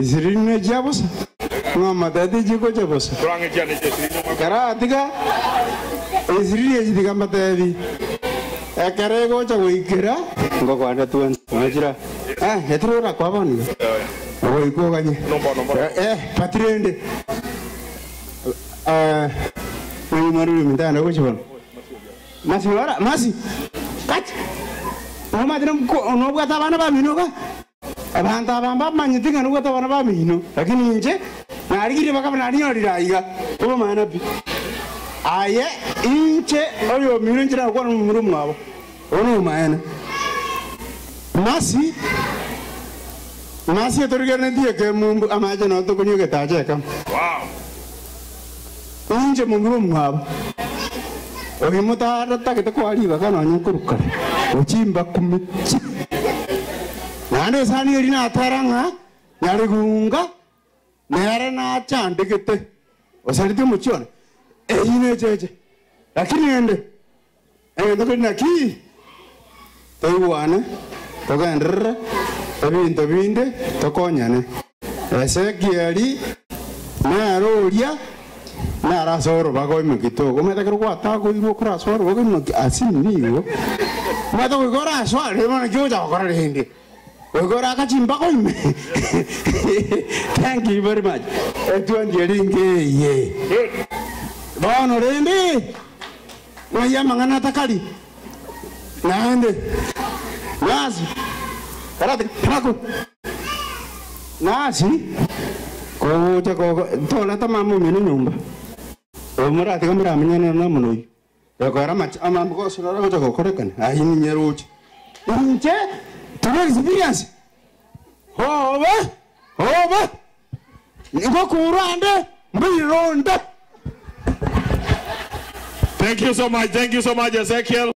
Ishirini ne chia bosa, ng'a amatete chikocha bosa. Karatiga ishirini echi tiga mbatebi, ekero egocha goikera ngokwanda twensi. Mwachira? Eh, etiri orakwa bono iga. Ogoika oganye. Eh, but rende eh, ng'ai mwana oria ominto aye gochia bono? Masi ora, masi, kacha. Omanyete nobwate abana bamino iga? Abanto aba mbamanyeti ng'a nobwate abana bamino, lakini inche narigirie bakaba narinyorire aiga, obomana pi. Aye inche oyomino inche nagokwana nomomura omwabo, obo nobomaene. Masi, masi etorigereretie ekemumbu, amache nao tokonywa egetacha ekemo. Inche momura omwabo, oyo motaratagete koa ribaga nonya nkorwa kare, gochimbakumichie. Naende esani eria natera ng'a nyarigunga nere nachandegete, osareti omochie one, eyio necheche. Lakini rende egento keria naki? Toigwane, togenderere ebinto binde tokonyane. Ezekieli nere oria nare ase orobaga oimoki togo. Omanyete ekero gwatagoirwe okore ase orobaga oimoki ase nigo, omanyete goika orasoa rende bono naki ogocha gokora rende? Goika oraka chimbago ime. Thank you very much. Etwanchie rinke eye. Bono rende, ng'ai amang'ana atakari? Naende, nasi, karatiga, nako, nasi, kogocha kogo, toreta mama omino nyomba, oyo moratiga moramenyane amo noyio, ekora amache, amambu gose noro agocha gokorekana, ayio ninyeroche. Inche, tore experience, obe, obe, ngokurwa ande, mbuironde. Thank you so much, thank you so much Ezekiel.